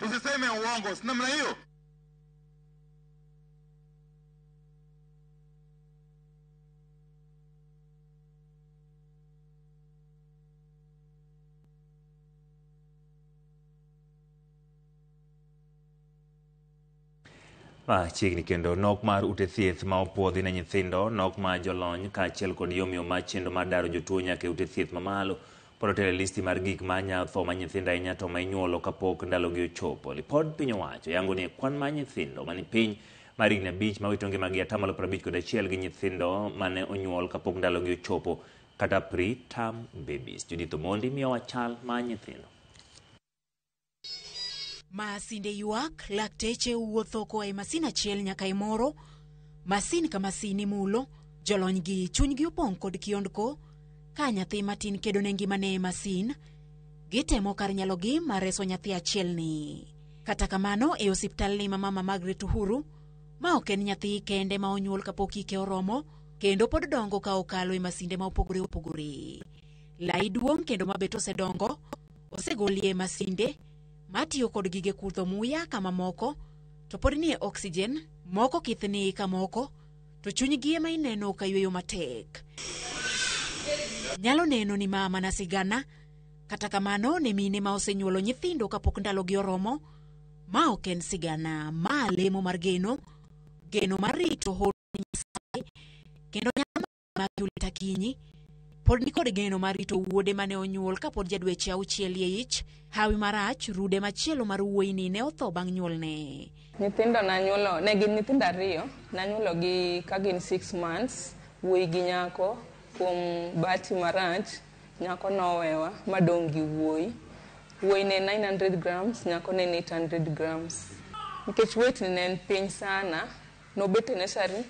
Tusiseme uongo, si namna hiyo? Machiegni kendo nok mar ute thieth ma opuodhi ne nyithindo, nok mar jolony kaachiel kod yomyom mar chenro mar daro jotuo nyaka e ute thieth mamalo pod otelo e listi mar gik ma nya tho ma nyithindo ahinya to ma inyuolo kapok ndalogi ochopo. Lipod piny owacho yango ni kwan mar nyithindo mani piny mar higni 5 ma wito ngimagi 51% gi nyithindo mane onyuol kapok ndalogi ochopo kata pre-term babies. Judith Omondi miyowa chal mar nyithindo. Masinde ywak, lakteche wuotho koa e masin achiel nyaka e moro, masin ka masin imulo, jolony gi chunygi opong' kod kiondko, ka nyathi matin kedo ne ngimane e masin, gitemo kar nyalogi mar reso nyathi achielni. Kata kamano, e osiptalni ma Mama Margaret Uhuru, ma ok en nyathi kende ma onyuol kapok hike oromo, kendo pod dongo ka okalo e masinde ma opogore opogore. Lai duong' kendo mabet osedongo, osegolie e masinde, matiyo kod gige kudho muya kama moko to pod nie oxygen, moko kithni kamoko to chunygi ema ineno ka yweyo matek. Nyalo neno ni ma mana sigana, kata kamano ne mine ma osenyuolo nyithindo kapok ndalogi oromo, ma ok en sigana, ma lemo mar geno, geno mar rito hono Nyasaye, kendo nyalo mar Juliet Akinyi pod nikod geno mar rito wuode mane onyuol kapod jadweche 6 e ich. Hawi marach, rude machielo mar wuoyini ne otho bang' nyuolne. Nyithindo nanyuolo, ne gin nyithindo 2, nanyuolo gi ka gin 6 months, wuoyi gi nyako. Kuom bahati marach, nyako nowewa madong' gi wuoyi. Wuoyi ne 900 grams, nyako ne 800 grams. Nikech weight ne en piny sana, nobet e nursery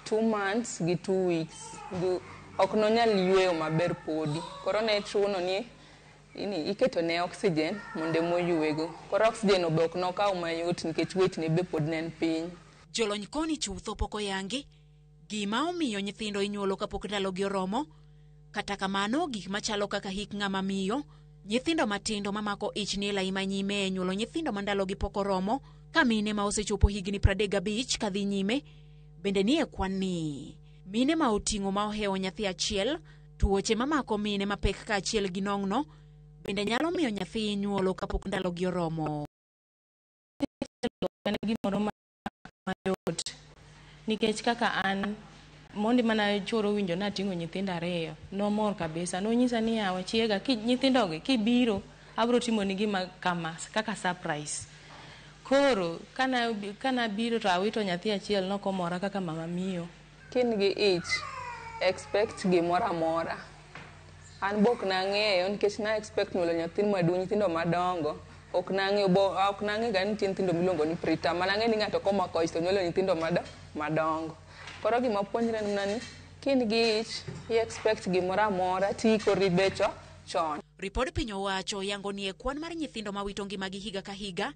2 months gi 2 weeks. Ok nonyal yweyo maber podi. Koro ne chuno ni iketo ne oxygen mondo emoywego. Koro oxygen be ok nokaw mayot nikech weight ne be pod ne en piny. Jolony koni chutho pok oyangi gima omiyo nyithindo inyuolo kapok ndalogi oromo. Kata kamano, gik machalo kaka hik ng'ama miyo, nyithindo matindo mamako ich ni e lai manyime e nyuolo nyithindo ma ndalogi pok oromo, ka mine ma osechopo higni 35 kadhi nyime bende nie kwan ni. Mine ma oting'o ma ohewo nyathi achiel, tuoche mamako mine mapek kaachiel gi nong'no bende nyalo miyo nyathi nyuolo kapok ndalogi oromo. En gimoro mayot nikech kaka an mondi mana choro winjo nating'o nyithindo 2, nomor kabisa. Nonyisa ni yawa chiega, nyithindogi kibiro abiro timoni gima kama kaka surprise. Koro kana biro to awito nyathi achiel nokomora kaka mama miyo. Kin gi ich, expect gimoro amora. An bok nang'eyo nikech na expect nyuolo nyathi maduong', nyithindo madongo. Ok nang'eyo ok nang'eyo ga ni nitie nyithindo miluongo ni preterm. Mana ang'eyo ni ng'ato komako ich to nyuolo nyithindo madongo. Koro gima puonjre en mana ni kin gi ich, i expect gimoro amora tiikori becho chon. Ripod piny owacho yango ni e kwan mar nyithindo mawito ngimagi higa ka higa,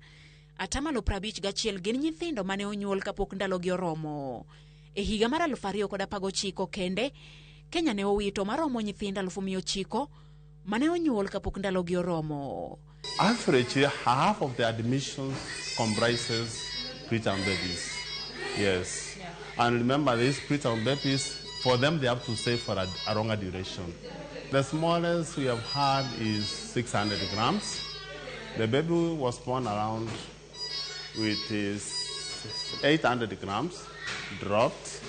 51% gin nyithindo mane onyuol kapok ndalogi oromo. E higa mar 2019 kende, Kenya ne owito maromo nyithindo 900,000 mane onyuol kapok ndalogi oromo. Average, half of the admissions comprises preterm babies. Yes. And remember, these preterm babies, for them, they have to stay for a longer duration. The smallest we have had is 600 grams. The baby was born around with his 800 grams dropped.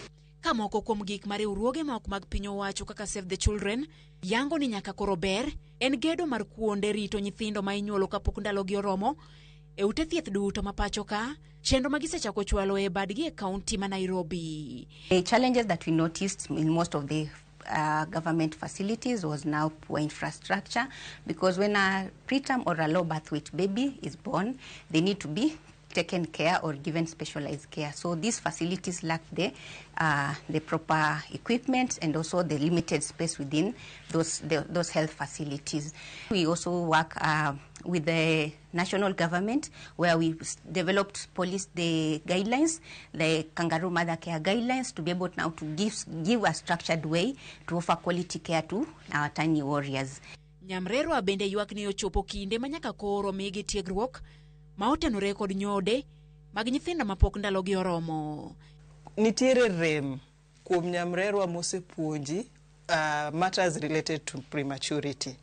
Ka moko kuom gik ma riwruoge ma ok mag piny owacho kaka Save the Children yango ni nyaka koro ber en gedo mar kuonde rito nyithindo ma inyuolo kapok ndalogi oromo e ute thieth duto ma pacho ka, chenro ma gisechako chwalo e badgi e kaunti ma Nairobi. The challenges that we noticed in most of the government facilities was now poor infrastructure, because when a preterm or a low birth weight baby is born, they need to be taken care or given specialized care. So these facilities lack the proper equipment and also the limited space within those health facilities. We also work with the national government, where we developed policy, the guidelines, the Kangaroo Mother Care guidelines, to be able now to give a structured way to offer quality care to our tiny warriors. Nyamrerwa bende ywak ni ochopo kinde ma nyaka koro migi tiegruok ma otenore kod nyode mag nyithindo mapok ndalogi oromo. Nitiere rem kuom nyamrerwa mosepuonji matters related to prematurity.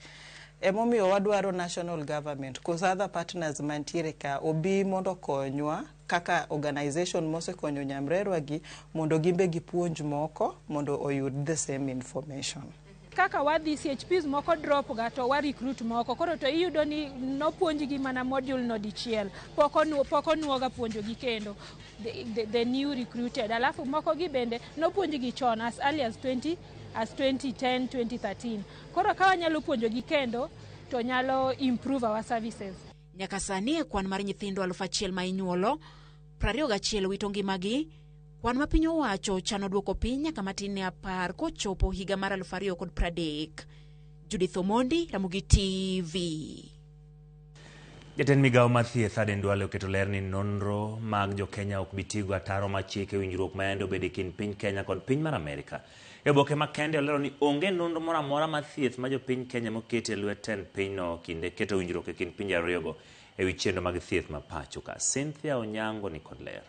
Emomiyo wadwaro national government koso other partners mantiere ka obi mondo okonywa kaka organization mosekonyo nyamrerwa gi mondo gimbe gipuonj moko mondo oyud the same information. Kaka wadhi CHPs moko drop ga to wa recruit moko koro to iyudo ni nopuonjgi mana module no dichiel pok onuoga puonjogi kendo the new recruited alafu moko gi bende nopuonjgi chon as early as 20 as 2010 2013 koro ka wanyalo puonjogi kendo to nyalo improve our services. Nyaka sani e kwan mar nyithindo 1000 ma inyuolo, 21 wito ngimagi, kwan ma piny owacho chano duoko piny nyaka matin ne 10 kochopo higa mar 2030. Judith Omondi, Ramogi TV. Jatend migawo mar thieth Aden Duale oketo ler ni nonro mag jo-Kenya ok bi tigo ataro mar chik e winjruok ma yande obedo e kind piny Kenya kod piny mar Amerika. E oboke makende olero ni onge nonro moro amora mar thieth ma jopiny Kenya moketi e lwet tend pinyno kinde keto winjruok e kind pinje ariyogo e wi chenro mag thieth ma pacho ka. Cynthia Onyango ni kod ler.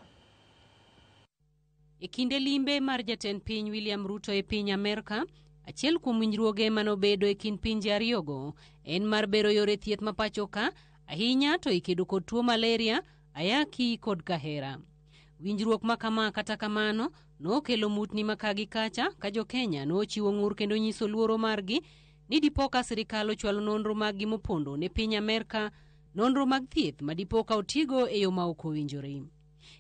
E kinde limbe mar jatend piny William Ruto e piny Amerka, achiel kuom winjruoge manobedo e kind pinje ariyogo en mar bero yore thieth ma pacho ka, ahinya to ikedo kod tuo malaria, ayaki kod kahera. Winjruok ma kama kata kamano nokelo mutni ma ka gi kacha ka jo-Kenya nochiwo ng'ur kendo nyiso luoro margi ni dipo ka sirikal ochwalo nonro maggi mopondo ne piny Amerka, nonro mag thieth ma dipo ka otigo e yo ma ok owinjore.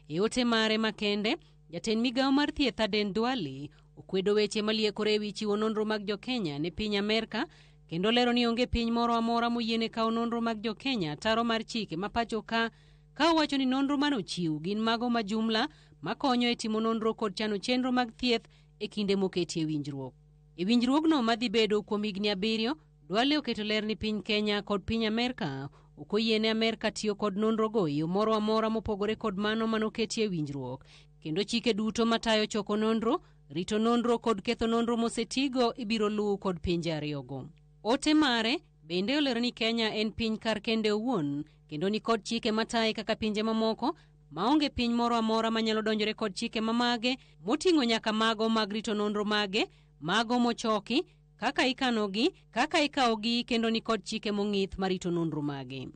E ote mare makende, jatend migawo mar thieth Aden Duale okwedo weche maliekore ewi chiwo nonro mag jo-Kenya ne piny Amerka kendo lero ni onge piny moro amora moyiene kawo nonro mag jo-Kenya ataro mar chike ma pacho ka owacho ni nonro manochiw gin mago ma jumla makonyo e timo nonro kod chano chenro mag thieth e kinde moketie winjruok. E winjruogno madhi bedo kuom higni 7, Duale oketo ler ni piny Kenya kod piny Amerka ok oyiene Amerka tiyo kod nonrogo e yo moro amora mopogore kod mano manoketie winjruok, kendo chike duto matayo choko nonro, rito nonro kod ketho nonro mosetigo ibiro luw kod pinje ariyogo. Ote mare bende olero ni Kenya en piny kar kende owuon kendo ni kod chike mataye kaka pinje mamoko maonge piny moro amora manyalo donjore kod chike mamage moting'o nyaka mago mag rito nonro mage, mago mochoki, kaka ikanogi, kaka ikawogi kendo ni kod chike mong'ith marito nonro mage.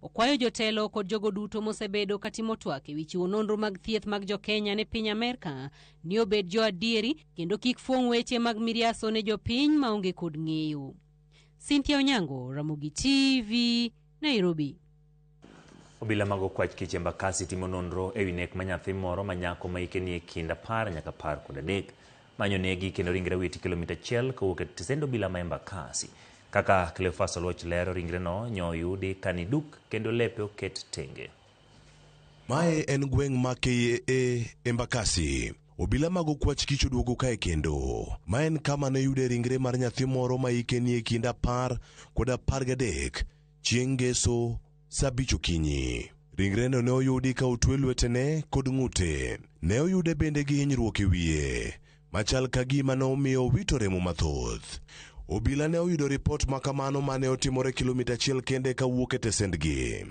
Okwayo jotelo kod jogo duto mosebedo katimo twak ewi chiwo nonro mag thieth mag jo-Kenya ne piny Amerka ni obed jo adieri kendo kik fuong' weche mag miriaso ne jopiny maonge kod ng'eyo. Cynthia Onyango, Ramogi TV, Nairobi. Obila mag okwach kich Embakasi timo nonro ewi nek ma nyathi moro ma nyako ma hike nie kind 10 nyaka 13 manyo negi kendo ringre witi kilomita 1 kowuok e tesend obila ma Embakasi. Kaka Cleophas Oluoch lero, ringreno nyo oyudi kaniduk kendo lepe oket tenge. Mae en gweng' ma KAA Embakasi. Obila mag okwach kich oduogo kae kendo. Ma en kama ne yude ringre mar nyathi moro ma hike nie kind 10 kod 13 chieng' Ngeso saa 5 okinyi. Ringreno ne oyudi ka otwe lwetene kod ng'ute. Ne oyude bende gi hinyruok e wiye, machal ka gima ne omiyo owito remo mathoth. Obila ne oyudo ripot ma kamano mane otimore kilomita 1 kende kawuok e tesendgi.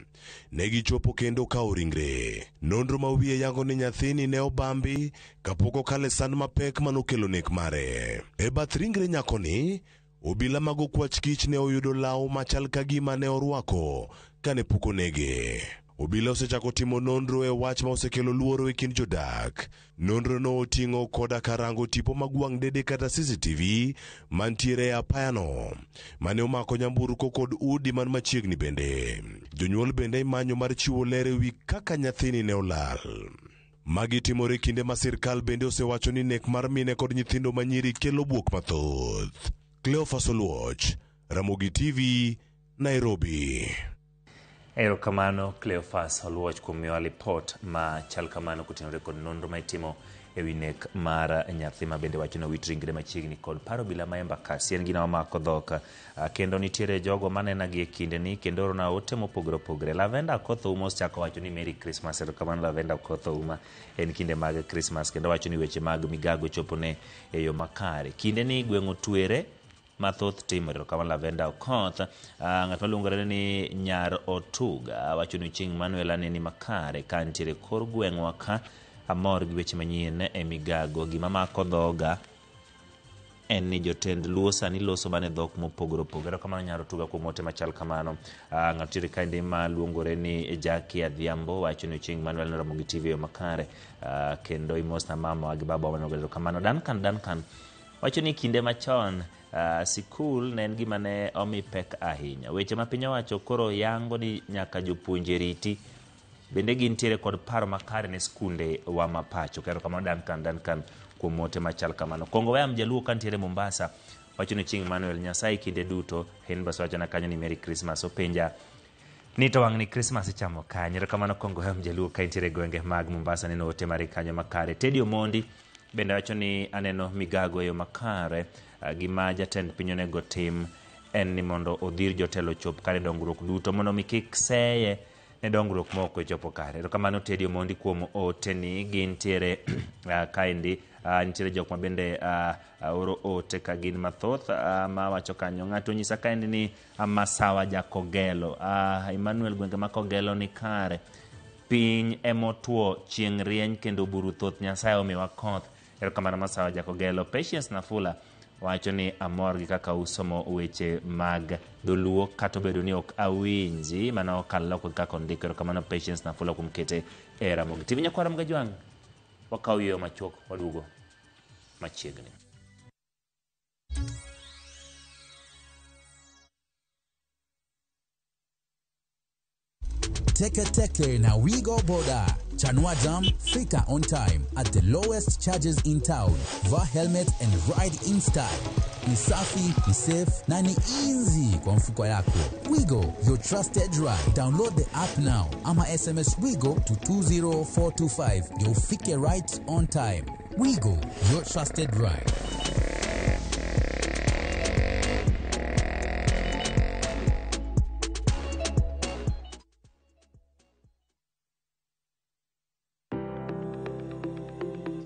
Ne gichopo kendo kawo ringre. Nonro ma wiye yango ni nyathini ne obambi kapok okale sand mapek manokelo nek mare. E bath ringre nyakoni, obila mag okwach kich ne oyudo law machal ka gima ne orwako kane pok onege. Obila osechako timo nonro e wach ma osekelo luoro e kind jodak. Nonro no oting'o koda karango tipo mag wang' dede kata CCTV mantiere e apayano mane omako nyamburko kod udi man machiegni bende. Jonyuol bende imanyo mar chiwo ler ewi kaka nyathini ne olal. Magi timore kinde ma sirkal bende osewacho ni nek mar mine kod nyithindo manyiri kelo buok mathoth. Cleophas Oluoch, Ramogi TV, Nairobi. Erokamano Cleophas Oluoch kuom miyowa lipot ma chal kamano kotenore kod nonro ma itimo ewi nek mar nyathi ma bende wacho ni owit ringre machiegni kod par obila ma Embakasi. En gina mamako dhok kendo nitiere jogo manena gi e kinde ni kendo orona ote mopogore opogore. Lavenda Okoth Ouma osechako wacho ni Merry Christmas. Erokamano Lavenda Okoth Ouma, en kinde mag Christmas kendo wacho ni weche mag migago chopone e yo makare. Kinde ni gweng' otwere mathoth timore. Erokamano Lavenda Okoth. Ng'at maluongore ni Nyar Otuga wacho ni Chieng' Manuel aneni makare ka nitiere kor gweng'wa ka amor gi weche manyien e migago. Gima mako dhoga en ni jotend Luo sani loso mana e dhok mopogore opogore. Erokamano Nyar Otuga kuom ote machal kamano. Ng'ato nitiere kaendi ma luongore ni Jackie Adhiambo wacho ni Chieng' Manuel noromo gi TV e yo makare. Kendo imosna mama gi baba wa erokamano. Duncan wacho ni kinde machon sikul ne en gima ne omi pek ahinya. Weche ma piny owacho koro yango ni nyaka jopuonje riti bende gintiere kod paro makare ne skunde wa ma pacho. Erokamano Duncan kuom ote machal kamano. Kongo Wayam Jaluo kantiere Mombasa wacho ni Chieng' Manuel Nyasaye kinde duto. Henbas wacho na kanyo ni Merry Christmas. Openja ni to wang' ni Christmas ichamo kanye. Erokamano Kongo Wayam Jaluo ka intiere gwenge mag Mombasa neno ote mari kanyo makare. Teddy Omondi bende wacho ni aneno migago e yo makare. Gima jatend piny onego tim en ni mondo odhir jotelo chop kare dongruok duto mondo mi kik seye ne dongruok ma ok ochopo kare. Erokamano Teddy Omondi kuom oteni. Gintiere kaendi nitiere jok ma bende oro ote ka gin mathoth ma wacho kanyo. Ng'ato onyisa kaendi ni Masawa Jakogelo. Emmanuel gwenge ma Kogelo ni kare. Piny emotwo, chieng' rieny kendo buru thoth. Nyasaye omiwa koth. Erokamano Masawa Jakogelo. Patience Nafula wacho ni amor gi kaka usomo weche mag dholuo kata obedo ni ok awinji mana okal loko kaka ondiko. Erokamano Patience Nafula kuom kete e Ramogi TV. Nyakwara Mgajwang' wakaw yo machuok waduogo machiegni. Teke Teke na Wigo Boda. Chanua Jam, fika on time at the lowest charges in town. Vaa helmet and ride in style. Ni safi, ni safe na ni easy kwa mfuko yako. Wigo, your trusted ride. Download the app now. Ama SMS Wigo to 20425. Ndio ufike right on time. Wigo, your trusted ride.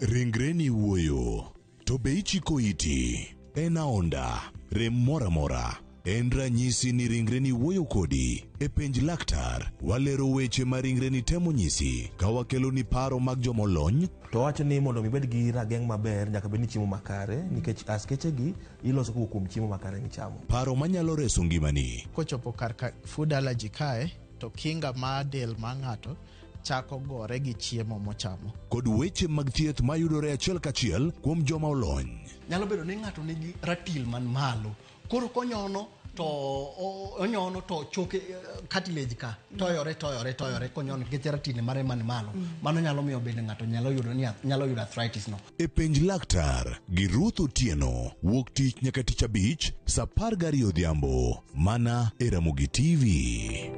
Ringreni wuoyo, to be ichiko iti? En aonda, rem moro amora. En ranyisi ni ringreni wuoyo kodi. E penj laktar, walero weche ma ringreni temo nyisi ka wakeloni paro mag jomolony. To wacho ni mondo mi ibed gi rageng' maber nyaka bed ni chiemo makare nikech askechegi iloso kowuok kuom chiemo makare michamo. Paro manyalo reso ngimani. Kochopo kar ka food allergy kae to kinga mar del mar ng'ato chako gore gi chiemo mochamo. Kod weche mag thieth mayudore achiel kachiel kuom joma olony. Nyalo bedo ni ng'ato nigi ratil man malo. Koro konyono to onyono to choke cartilage ka toyore toyore toyore konyono nikech ratil mare man malo. Mano nyalo miyo bende ng'ato nyalo yudo ni nyalo yudo arthritis no. E penj laktar gi Ruth Otieno wuok tich nyaka tich abich saa 12 odhiambo mana e Ramogi TV.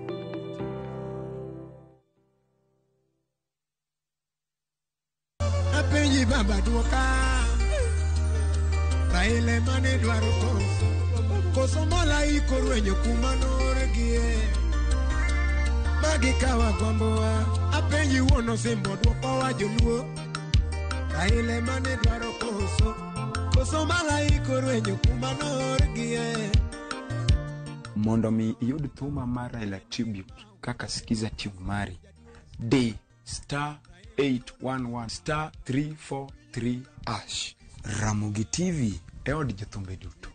Apenji baba duoka Raila mane dwaro koso koso malaika orwenyo kuma noorgie magi kawa gombowa apenji wuon osimbo duokowa joluo Raila mane dwaro koso koso malaika orwenyo kuma noorgie. Mondo mi iyud thuma mar Raila Tribute kaka Skiza Tune mari, D star 811 star 343 hash. Ramogi TV e od jothumbe duto.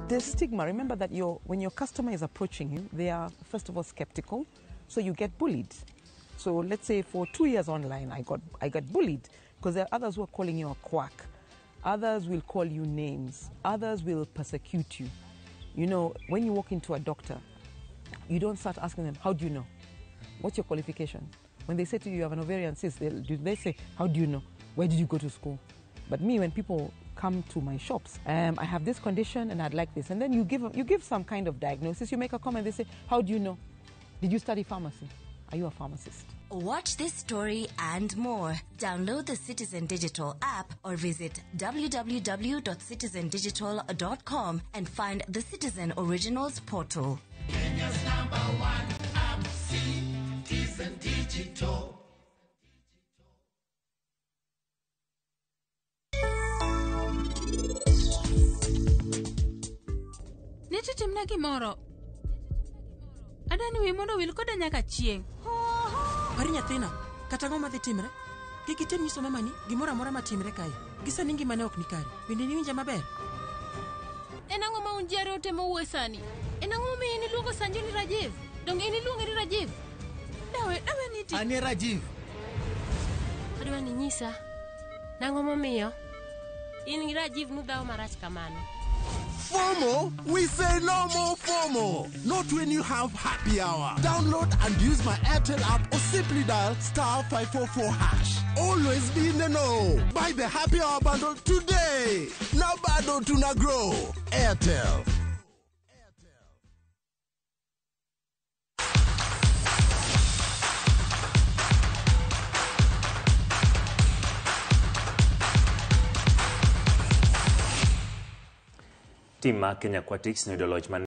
The stigma, remember that when your customer is approaching you, they are first of all skeptical, so you get bullied. So let's say for 2 years online, I got bullied because there are others who are calling you a quack. Others will call you names. Others will persecute you. You know, when you walk into a doctor, you don't start asking them, how do you know? What's your qualification? When they say to you, you have an ovarian cyst, they say, how do you know? Where did you go to school? But me, when people come to my shops, I have this condition and I'd like this. And then you give some kind of diagnosis, you make a comment, they say, how do you know? Did you study pharmacy? Are you a pharmacist? Watch this story and more. Download the Citizen Digital app or visit www.citizendigital.com and find the Citizen Originals portal. Kenya's number one app, Citizen Digital. Nyocha itimna gimoro. Adani wiyi mondo owil koda nyaka chieng'. Pari nyathina, kata ang'o madhi timre? Kik item nyiso mamani gimoro amora matimre kae. Gi sani ngimane ok ni kare. Bende niwinja maber? En ang'o ma un ji ariyo utemo wuoyo sani? En ang'o momiyo in iluongo Sanju ni Rajiv? Donge in iluonge ni Rajiv? Dawe, dawe ni ti. Anie Rajiv. Adwa ni inyisa. Nang'o momiyo? In gi Rajiv nudhawo marach kamano. FOMO? We say no more FOMO. Not when you have happy hour. Download and use my Airtel app or simply dial star 544 hash. Always be in the know. Buy the happy hour bundle today. Now bado tuna grow. Airtel. Tim mar Kenya Aquatics noyudo loch man